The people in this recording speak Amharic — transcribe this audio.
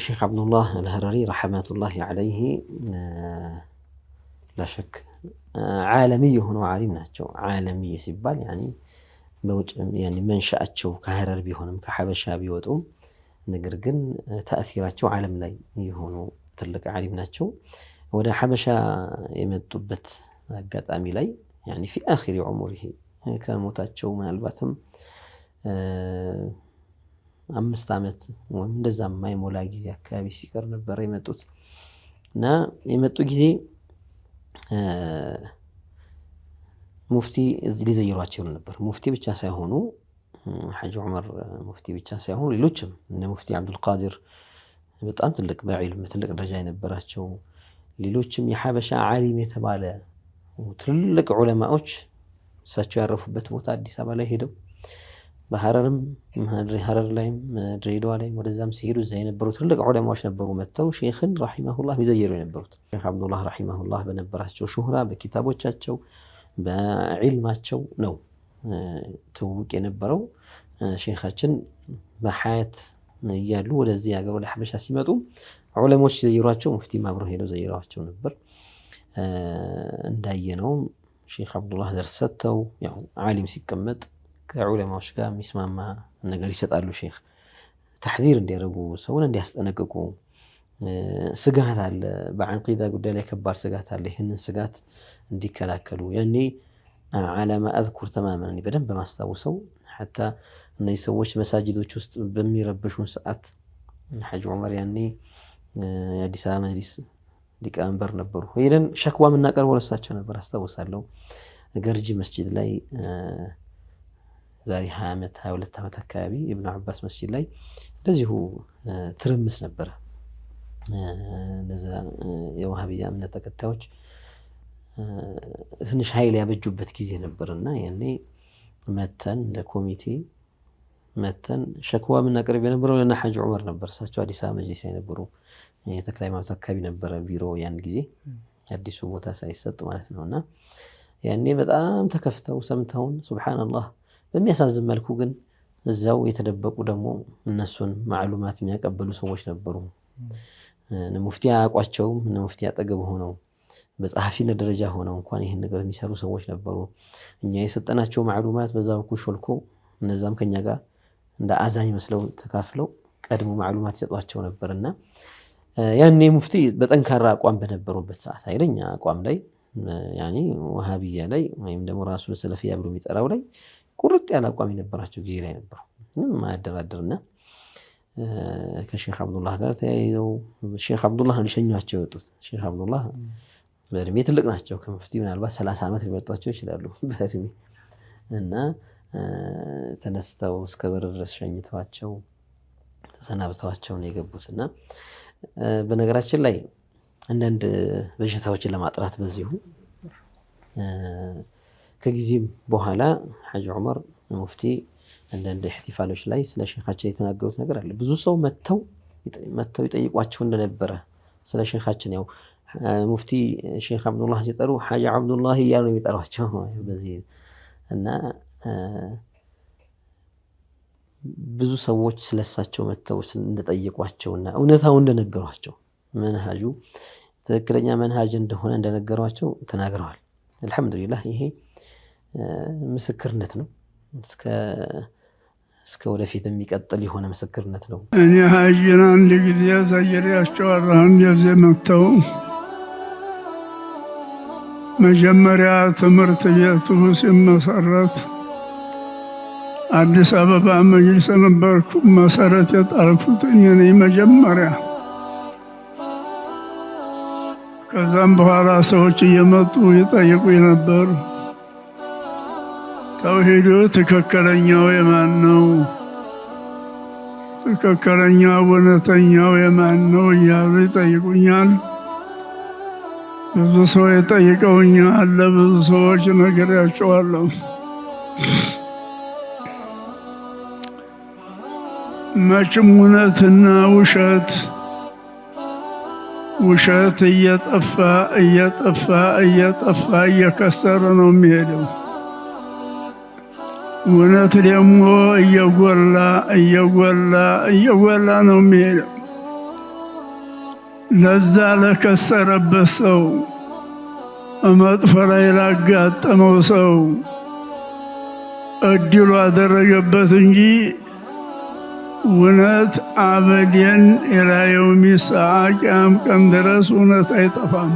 ሼክ አብዱላህ አልሀረሪ رحمة الله عليه لا شك عالمي የሆኑ ዓሊም ናቸው። عالمي ሲባል يعني በውጭ መንሻአቸው ከሀረር ቢሆንም ከሐበሻ ቢወጡም ነገር ግን ተእሲራቸው ዓለም ላይ የሆኑ ትልቅ ዓሊም ናቸው። ወደ ሐበሻ የመጡበት አጋጣሚ ላይ يعني في آخر عمره ከሞታቸው ምናልባትም 5 ዓመት ወይም እንደዛ የማይሞላ ጊዜ አካባቢ ሲቀር ነበር የመጡት። እና የመጡ ጊዜ ሙፍቲ ሊዘይሯቸው ነበር። ሙፍቲ ብቻ ሳይሆኑ፣ ሐጂ ዑመር ሙፍቲ ብቻ ሳይሆኑ፣ ሌሎችም እነ ሙፍቲ አብዱልቃድር በጣም ትልቅ በዒልም ትልቅ ደረጃ የነበራቸው፣ ሌሎችም የሐበሻ ዓሊም የተባለ ትልልቅ ዑለማዎች እሳቸው ያረፉበት ቦታ አዲስ አበባ ላይ ሄደው በሐረርም ሐረር ላይም ድሬዳዋ ላይም ወደዛም ሲሄዱ እዛ የነበሩ ትልልቅ ዑለማዎች ነበሩ መጥተው ሼኽን رحمه الله የሚዘይሩ የነበሩት። ሼኽ አብዱላህ رحمه الله በነበራቸው ሹህራ፣ በኪታቦቻቸው፣ በዒልማቸው ነው ትውውቅ የነበረው። ሼኻችን በሐያት እያሉ ወደዚህ ሀገር ወደ ሐበሻ ሲመጡ ዑለሞች ሲዘይሯቸው ሙፍቲም አብረው ሄደው ዘይረዋቸው ነበር። እንዳየነውም ሼኽ አብዱላህ ደርስ ሰጥተው፣ ያው ዓሊም ሲቀመጥ ከዑለማዎች ጋር የሚስማማ ነገር ይሰጣሉ። ሼኽ تحذير እንዲያደርጉ፣ ሰውን እንዲያስጠነቅቁ፣ ስጋት አለ፣ በዓቂዳ ጉዳይ ላይ ከባድ ስጋት አለ። ይህንን ስጋት እንዲከላከሉ ያኔ على ما أذكر تماما በደንብ በማስታውሰው حتى እነዚህ ሰዎች መሳጅዶች ውስጥ በሚረብሹን ሰዓት ሐጂ ዑመር ያኔ የአዲስ አበባ መጅሊስ ሊቀመንበር ነበሩ። ሄደን شكوى የምናቀርበው ለሳቸው ነበር፣ አስታውሳለሁ። ገርጂ መስጂድ ላይ ዛሬ 20 ዓመት 22 ዓመት አካባቢ ኢብኑ አባስ መስጂድ ላይ እንደዚሁ ትርምስ ነበረ። እነዛ የዋሃብያ እምነት ተከታዮች ትንሽ ኃይል ያበጁበት ጊዜ ነበር እና ያኔ መተን እንደ ኮሚቴ መተን شكوى የምናቀርብ የነበረው ለና ሐጂ ዑመር ነበር። እሳቸው አዲስ አበባ መጅሊስ የነበሩ፣ የተክለ ሃይማኖት አካባቢ ነበረ ቢሮ ያን ጊዜ አዲሱ ቦታ ሳይሰጥ ማለት ነው። እና ያኔ በጣም ተከፍተው ሰምተውን፣ سبحان الله፣ በሚያሳዝን መልኩ ግን እዛው የተደበቁ ደግሞ እነሱን معلومات የሚያቀብሉ ሰዎች ነበሩ። ሙፍቲ አያውቋቸውም። እነ ሙፍቲ አጠገብ ሆነው በጸሐፊነት ደረጃ ሆነው እንኳን ይህን ነገር የሚሰሩ ሰዎች ነበሩ። እኛ የሰጠናቸው معلومات በዛ በኩል ሾልኮ እነዛም ከኛ ጋር እንደ አዛኝ መስለው ተካፍለው ቀድሞ معلومات ይሰጧቸው ነበር። እና ያኔ ሙፍቲ በጠንካራ አቋም በነበሩበት ሰዓት፣ ኃይለኛ አቋም ላይ፣ ያኔ ወሃቢያ ላይ ወይም ደግሞ ራሱን ሰለፊያ ብሎ የሚጠራው ላይ ቁርጥ ያለ አቋም የነበራቸው ጊዜ ላይ ነበሩ። ምንም አያደራድርና ከሼክ አብዱላህ ጋር ተያይዘው ሼክ አብዱላህ ነው ሊሸኟቸው የወጡት። ሼክ አብዱላህ በእድሜ ትልቅ ናቸው። ከሙፍቲ ምናልባት 30 ዓመት ሊበልጧቸው ይችላሉ በእድሜ። እና ተነስተው እስከ በር ድረስ ሸኝተዋቸው ተሰናብተዋቸው ነው የገቡት። እና በነገራችን ላይ አንዳንድ በሽታዎችን ለማጥራት በዚሁ ከጊዜም በኋላ ሐጂ ዑመር ሙፍቲ አንዳንድ ኢሕቲፋሎች ላይ ስለ ሼኻችን የተናገሩት ነገር አለ። ብዙ ሰው መጥተው መጥተው ይጠይቋቸው እንደነበረ ስለ ሼኻችን። ያው ሙፍቲ ሼክ አብዱላህ ሲጠሩ ሐጂ አብዱላህ እያሉ ነው የሚጠሯቸው በዚህ። እና ብዙ ሰዎች ስለሳቸው መጥተው እንደጠየቋቸውና እውነታው እንደነገሯቸው፣ መንሃጁ ትክክለኛ መንሃጅ እንደሆነ እንደነገሯቸው ተናግረዋል። الحمد لله ይሄ ምስክርነት ነው። እስከ ወደፊት የሚቀጥል የሆነ ምስክርነት ነው። እኔ ሀጂን አንድ ጊዜ ዘይሬያቸዋለሁ። እንደዚህ መጥተው መጀመሪያ ትምህርት ቤቱ ሲመሰረት አዲስ አበባ መጅሊስ ነበርኩ። መሰረት የጣልኩት እኔ ነኝ መጀመሪያ። ከዛም በኋላ ሰዎች እየመጡ ይጠይቁኝ ነበር። ተውሂዱ ትክክለኛው የማን ነው? ትክክለኛው እውነተኛው የማን ነው እያሉ ይጠይቁኛል። ብዙ ሰው የጠይቀውኛል። ለብዙ ሰዎች ነግሬያቸዋለሁ። መቼም እውነትና ውሸት፣ ውሸት እየጠፋ እየጠፋ እየጠፋ እየከሰረ ነው የሚሄደው። እውነት ደግሞ እየጎላ እየጎላ እየጎላ ነው የሚሄደው። ለዛ ለከሰረበት ሰው፣ መጥፎ ላይ ላጋጠመው ሰው እድሉ አደረገበት እንጂ እውነት አበዴን ኢላ የውሚ ሰዓ፣ ቂያም ቀን ድረስ እውነት አይጠፋም።